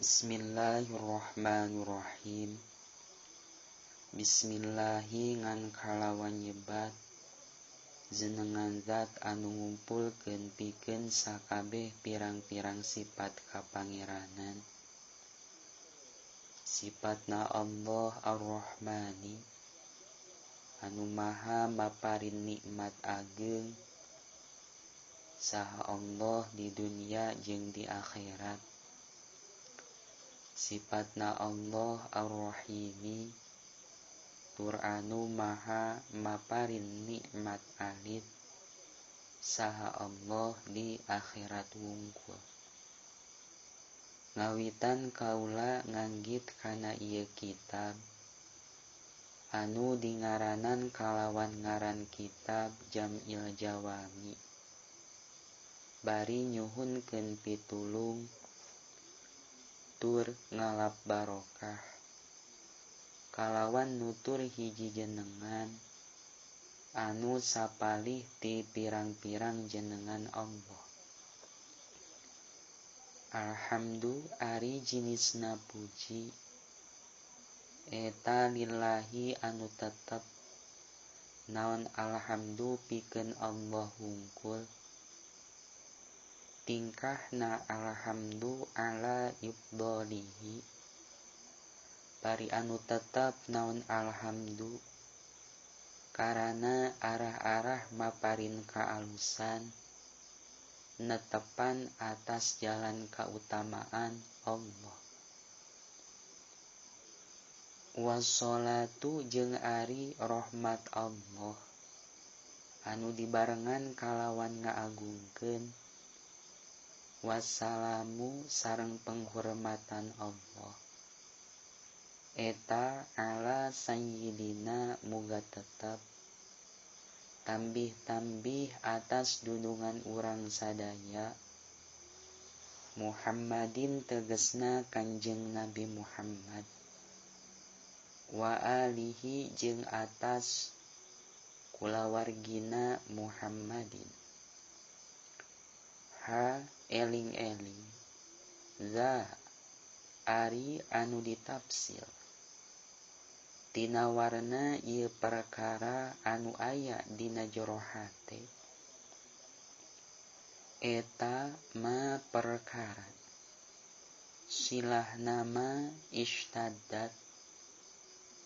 Bismillahirrahmanirrahim. Bismillahi ngan kalawan nyebat jenengan zat anu ngumpulkeun pikeun sakabeh pirang-pirang sifat kapangeranan. Sifatna Allah Ar-Rahmani anu maha maparin nikmat ageung saha Allah di dunia jeung di akhirat. Sifatna Allah Ar-Rahimi tur anu maha maparin nikmat alit saha Allah di akhirat wungkul. Ngawitan kaula nganggit kana ieu kitab anu dingaranan kalawan ngaran kitab Jam'il Jawami, bari nyuhunkeun pitulung tur ngalap barokah kalawan nutur hiji jenengan anu sapalih ti pirang-pirang jenengan Allah. Alhamdu ari jinisna puji eta lillahi anu tetep naon alhamdu pikeun Allah wungkul. Tingkahna alhamdu ala ifdalihi bari anu tetep naon alhamdu karana arah-arah maparin kaalusan netepan atas jalan kautamaan Allah. Wassalatu jeung ari rahmat Allah anu dibarengan kalawan ngaagungkeun, wassalamu sareng penghormatan Allah eta ala sayyidina muga tetep tambih-tambih atas dunungan urang sadaya Muhammadin tegesna Kanjeng Nabi Muhammad wa alihi jeung atas kulawargina Muhammadin. Ha eling-eling za ari anu ditafsir tina warna ieu perkara anu aya dina jero hate eta ma perkara silah nama ishtaddat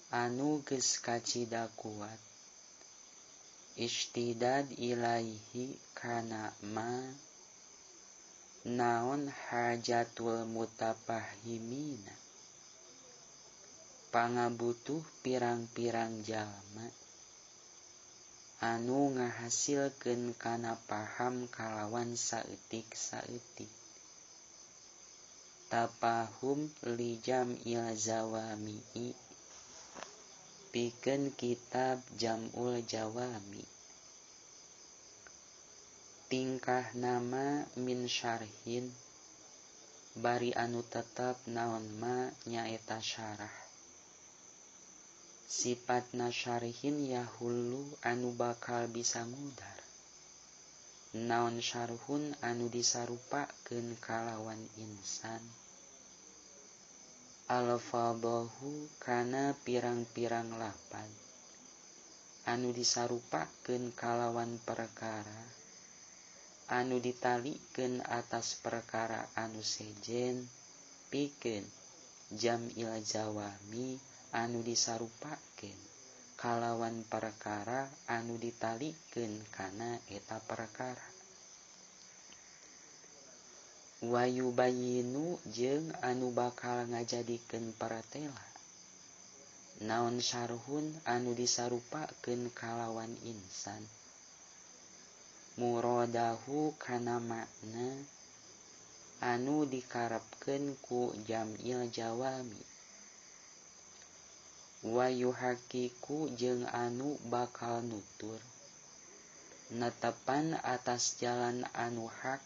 anu geus kacida kuat ishtidad ilaihi kana ma naon hajatul mutafahimina pangabutuh pirang-pirang jalma anu ngahasilkeun kana paham kalawan saeutik-saeutik tapahum li jam'il zawami'i pikeun kitab Jam'ul Jawami. Tingkah nama min syarhin bari anu tetep naon ma nyaeta syarah. Sifatna syarhin yahullu anu bakal bisa ngudar naon syarhun anu disarupakeun kalawan insan alfadahu kana pirang-pirang lapad anu disarupakeun kalawan perkara anu ditalikeun atas perkara anu sejen pikeun Jam'il Jawami anu disarupakeun kalawan perkara anu ditalikeun kana eta perkara. Wayubayinu jeung anu bakal ngajadikeun paratela naon syarhun anu disarupakeun kalawan insan muradahu kana makna anu dikarepkeun ku Jam'il Jawami. Wa yuhaqiqu jeung anu bakal nutur netepan atas jalan anu hak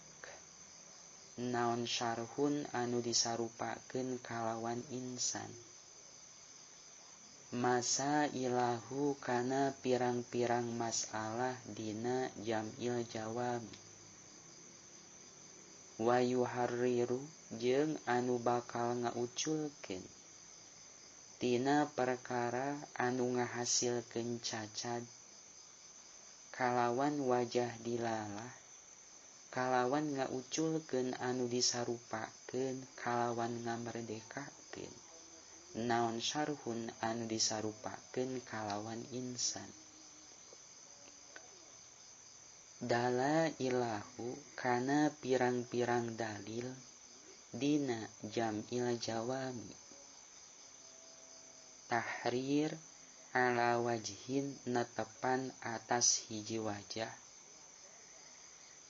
naon syarhun anu disarupakeun kalawan insan masa ilahu kana pirang-pirang masalah dina Jam'il Jawami. Wa yuharriru jeung anu bakal ngauculkeun tina perkara anu ngahasilkeun cacad kalawan wajah dilalah kalawan ngauculkeun anu disarupakeun kalawan ngamerdekakeun naon syarhun anu disarupakeun kalawan insan. Dalailahu kana pirang-pirang dalil dina jam'il jawami tahrir ala wajhin netepan atas hiji wajah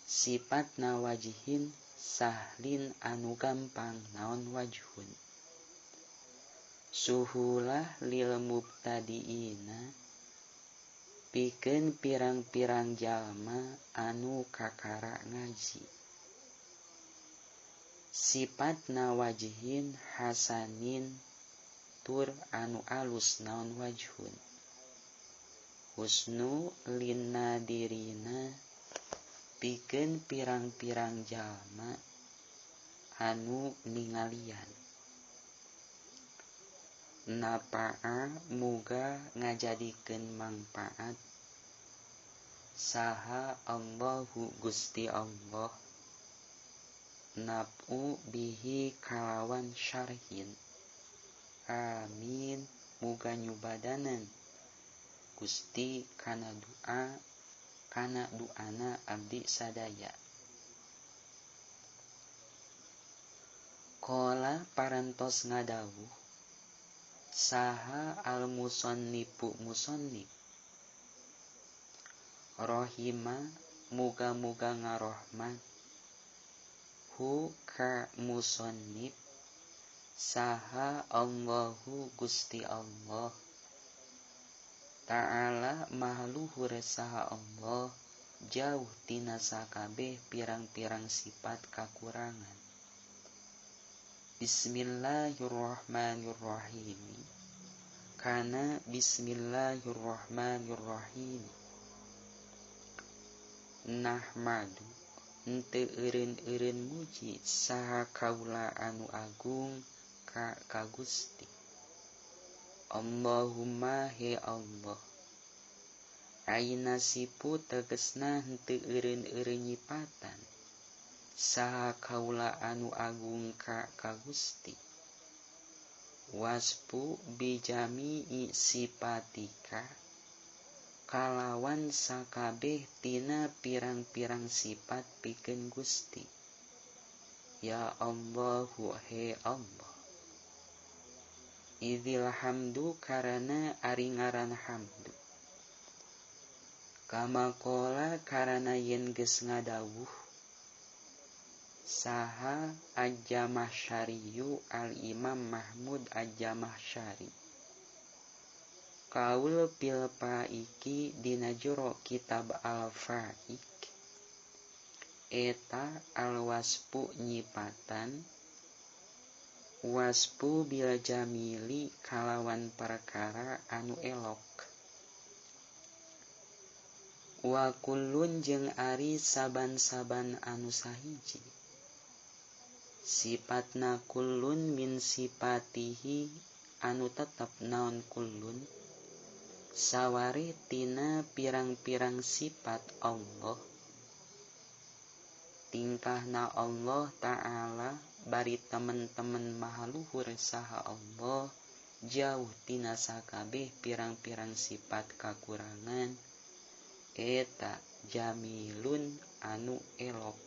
sifatna wajhin sahlin anu gampang naon wajhun suhulah lil mubtadiina pikeun pirang-pirang jalma anu kakara ngaji sifatna wajhin hasanin tur anu alus naon wajhun husnu linnadirina pikeun pirang-pirang jalma anu ningalian napaa muga ngajadikeun mangpaat saha Allahu Gusti Allah naf'u bihi kalawan syarhin. Amin. Muga nyubadanan Gusti kana doa kana duana abdi sadaya. Qala parantos ngadawuh saha al musannifu musannif rohima muga-muga ngarohmat hu ka musannif saha Allahu Gusti Allah Ta'ala mahaluhur saha Allah jauh tina sakabeh pirang-pirang sifat kakurangan. Bismillahirrahmanirrahim. Kana bismillahirrahmanirrahim. Nahmadu henteu eureun-eureun muji saha kaula anu agung ka Gusti. Allahumma he Allah. Aina sipu tegesna henteu eureun-eureun nyipatan saha kaula anu agung ka Gusti. Waspu bijami'i sipatika kalawan sakabeh tina pirang-pirang sifat pikeun Gusti. Ya Allahu he Allah. Idzil hamdu karana ari ngaran hamdu. Kama qala karana yen geus ngadawuh saha Al-Jamahsyariyu Al-Imam Mahmud Al-Jamahsyari. Kaul fil faiki dina jero kitab Al-Faik eta al-wasfu nyipatan wasfu bil jamili kalawan perkara anu elok. Wa kullun jeung ari saban-saban anu sahiji sifatna kullun min sifatihi anu tetep naon kullun sawari tina pirang-pirang sifat Allah. Tingkahna Allah Ta'ala bari temen-temen mahaluhur saha Allah jauh tina sakabeh pirang-pirang sifat kakurangan eta jamilun anu elok.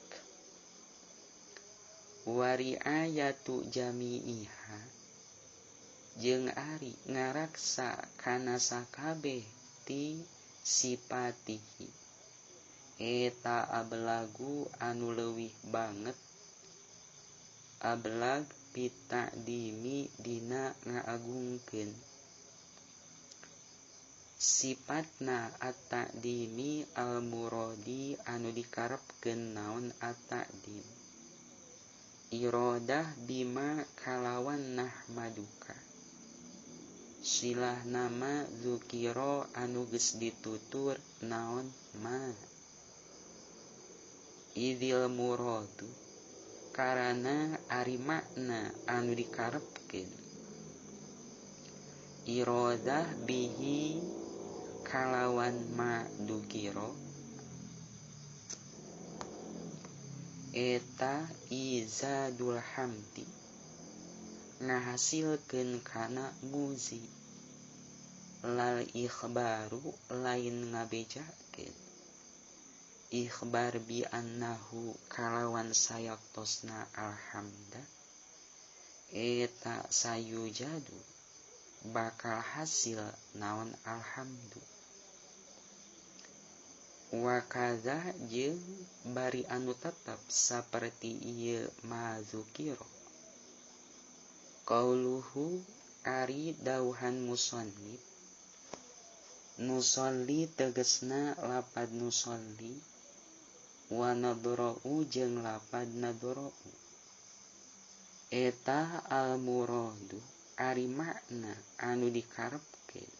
Wariayatu jami'iha jeung ari ngaraksa kana sakabeh ti sipatihi eta ablagu anu leuwih banget ablag pita'dimi dina ngaagungkeun sifatna at-ta'dimi al-muradi anu dikarepkeun naon at-ta'dim iradah bima kalawan nahmaduka silah nama zukira anu geus ditutur naon ma idzil muradu Karana ari makna anu dikarepkeun iradah bihi kalawan ma dukira eta izadul hamdi ngahasilkeun kana muzi lal ikhbaru lain ngabejakeun ikhbar bi annahu kalawan sayaktosna alhamda eta sayujadu bakal hasil naon alhamdu wa kadza jeung bari anu tetep saperti ieu madzukira qauluhu ari dauhan musannif nusolli tegesna lapad nusolli wa nadra'u jeung lapad nadra'u eta al muradu ari makna anu dikarepkeun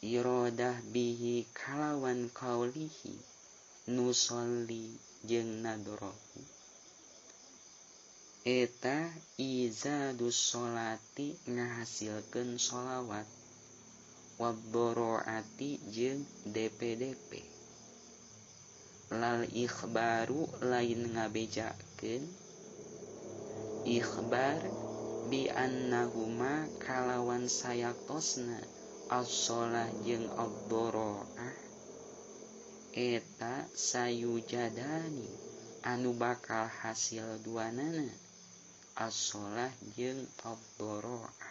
iradah bihi kalawan qaulihi nusolli jeung nadra'u eta izadus sholati ngahasilkeun sholawat wadhoroati jeung DPDP lal ikhbaru lain ngabejakeun ikhbar bi annahuma kalawan sayaktosna as-sholah jeung ad-dhoroah eta sayujadani anu bakal hasil duanana as-sholah jeung ad-dhoroah.